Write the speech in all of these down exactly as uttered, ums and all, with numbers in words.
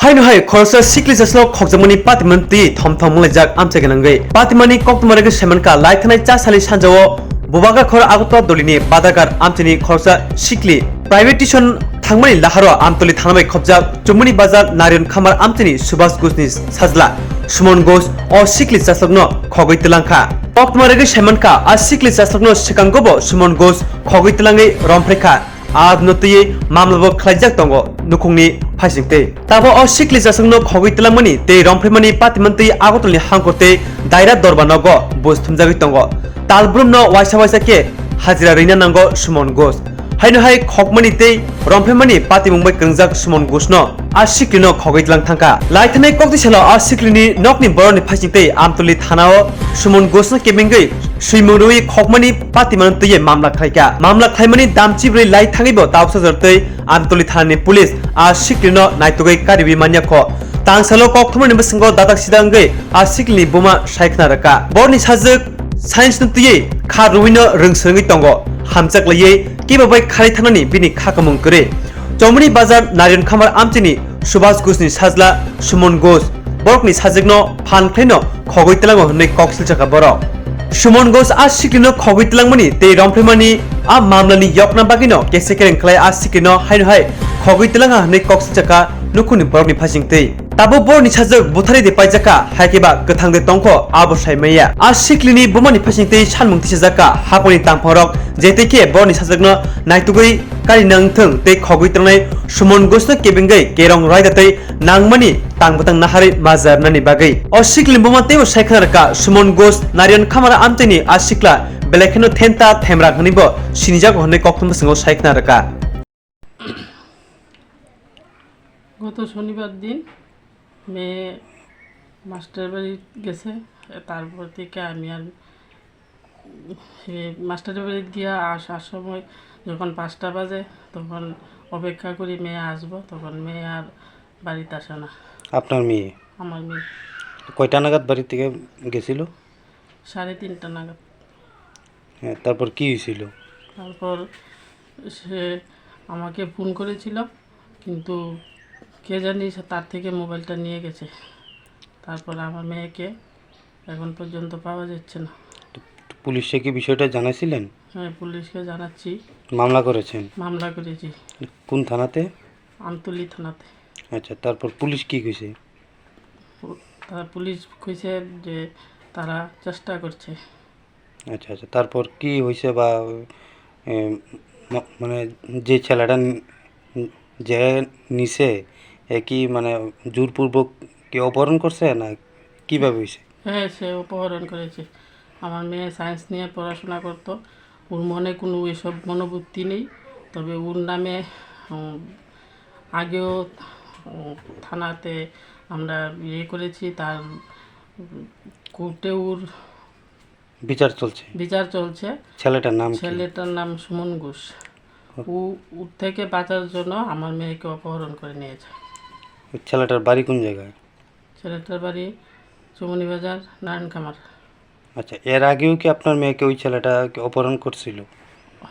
Haino hai khoroksa sikli chaslo khokjakmani patimani twi thom thom wnglaijak amchai gwnangwi. Patimani koktwma rwgwi saimankha, lai thanai cha sali sanjao Bubagra khor Agartala dolini Badagar amchaini khoroksa sikli private tuition thangmani laharo Amtoli thana bai khobjak Chumuni Bazar Narion Khamar amchaini Subhas Ghoshni sajla Suman Ghosh o sikli chaslokno khogwi twlangkha. Koktwma rwgwi saimankha, a sikli chaslokno swkangobo Suman Ghosh khogwi twlangwi romphrekha. Abno twiwi mamlabo khlaijak tongo nukhungni phaisingtwi. Tabo o sikli chasakno khogwi twlangmani tei romphreimani patimani twi Agartalani hangkor tei daira dorba nogo buj thumjagwi tongo. Talbrumno waisa waisa khe hajira rwina nango Suman Ghosh. Haino hai khokmani tei romphreimani patimung bai kwrwngjak Suman Ghoshno a siklino khogwi tlang thangkha. Laithanai koktwi salo a siklini nokni borokni phaising tei Amtoli thanao Suman Ghoshno kebengwi swimung rwui khokmani patimano twiwi mamla khlaikha. Mamla khlaimani damchibrwi lai thangwibo tabuksa jora twi Amtoli thanani police a siklino naitugwi kariwi manyakho. Tangsalo koktwmani bwskango dadak sida wngwi a siklini buma sai khna rwkha. Borni sajwk science no twiwi kha rwino rwng swrwngwi tongo. Hamchak laiwi kebo bai kharwi thangnani bini kha kwmwng kwrwi. Chomoni Bazar Narion Khamar amchini Subhas Ghoshni sajla Suman Ghosh borokni sajwkno phan khlaino khogwi twlango hwnwi kok silchakha borok. Suman Ghosh a siklino khogwi twlangmani tei romphreimani a mamlani yokna bagwino kese kereng khlai a siklino haino hai khogwi twlangha hwnwi kok silchakha nukhungni borokni phaisingtwi. Tabuk borokni sajwk buthari de paijakha, hai khe ba kwthang de tongkho, abo sai maya. A siklini bumani phaisingtwi salmung tisajakha, haphangni tangphangrok je twi khe borokni sajwkno naitugwi kari nang thung tei khogwi tongnai Suman Ghoshno kebengwi kerong raida tei nangmani tang bwtang naharwi majarnani bagwi. O siklini buma teibo sai khna rwkha, Suman Ghosh Narion Khamar amchaini a sikla belai kheno thenta themra hwnwibo sinijago hwnwi koktwma bwskango sai khna rwkha. গত শনিবার দিন মেয়ে মাস্টার বাড়ি গেছে, তারপর থেকে আমি আর, সে মাস্টার বাড়ি গিয়ে আসার সময় যখন পাঁচটা বাজে, তখন অপেক্ষা করি মেয়ে আসবো, তখন মেয়ে আর বাড়িতে আসে না। আপনার মেয়ে? আমার মেয়ে। কয়টা নাগাদ বাড়ি থেকে গেছিল? সাড়ে তিনটা নাগাদ। হ্যাঁ, তারপর কি হয়েছিল? তারপর সে আমাকে ফোন করেছিল, কিন্তু কে জানি সে তার থেকে মোবাইলটা নিয়ে গেছে। তারপর আমার মেয়েকে এখন পর্যন্ত পাওয়া যাচ্ছে না। তো পুলিশে কি বিষয়টা জানাইছিলেন? হ্যাঁ, পুলিশকে জানাচ্ছি। মামলা করেছেন? মামলা করেছি। কোন থানাতে? আমতলী থানাতে। আচ্ছা, তারপর পুলিশ কি কইছে? পু-, তারা পুলিশ কইছে যে তারা চেষ্টা করছে। আচ্ছা, আচ্ছা। তারপর কি হইছে বা, এ, ম-, মানে যে ছেলেটা নি-, যে নিছে, এ কি মানে জোরপূর্বক কি অপহরণ করছে না কিভাবে হইছে? হ্যাঁ, সে অপহরণ করেছে। আমার মেয়ে সায়েন্স নিয়ে পড়াশোনা করতো। ওর মনে কোনো এসব মনোবৃত্তি নেই। তবে ওর নামে, উম, আগেও, উম, থানাতে আমরা ইয়ে করেছি, তার, উম, কোর্টে ওর বিচার চলছে? বিচার চলছে। ছেলেটার নাম কি? ছেলেটার নাম সুমন ঘোষ। ও- ও, ওর থেকে বাঁচার জন্য আমার মেয়েকে অপহরণ করে নিয়ে যায়। ওই ছেলেটার বাড়ি কোন জায়গায়? ছেলেটার বাড়ি চুমনি বাজার, নারায়ণ খামার। আচ্ছা, এর আগেও কি আপনার মেয়েকে ওই ছেলেটা কি অপহরণ করছিল?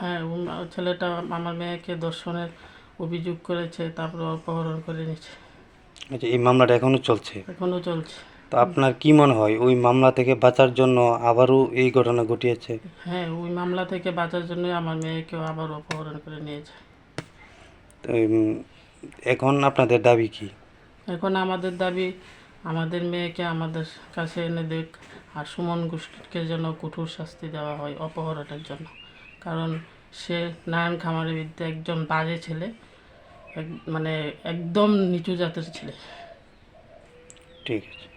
হ্যাঁ, ও, ছেলেটা আমার মেয়েকে ধর্ষণের অভিযোগ করেছে, তারপর অপহরণ করে নিয়েছে। আচ্ছা, এই মামলাটা এখনো চলছে? এখনো চলছে। তো আপনার কি মনে হয়, ওই মামলা থেকে বাঁচার জন্য আবারও এই ঘটনা ঘটিয়েছে? হ্যাঁ, ওই মামলা থেকে বাঁচার জন্যই আমার মেয়েকেও আবার অপহরণ করে নিয়েছে। তো, উম, এখন আপনাদের দাবি কি? এখন আমাদের দাবি, আমাদের মেয়েকে আমাদের কাছে এনে দেখ, আর সুমন ঘোষকে যেন কঠোর শাস্তি দেওয়া হয় অপহরণের জন্য। কারণ সে নারায়ণ খামারের বিরুদ্ধে একজন বাজে ছেলে, এক-, মানে একদম নিচু জাতের ছেলে। ঠিক আছে।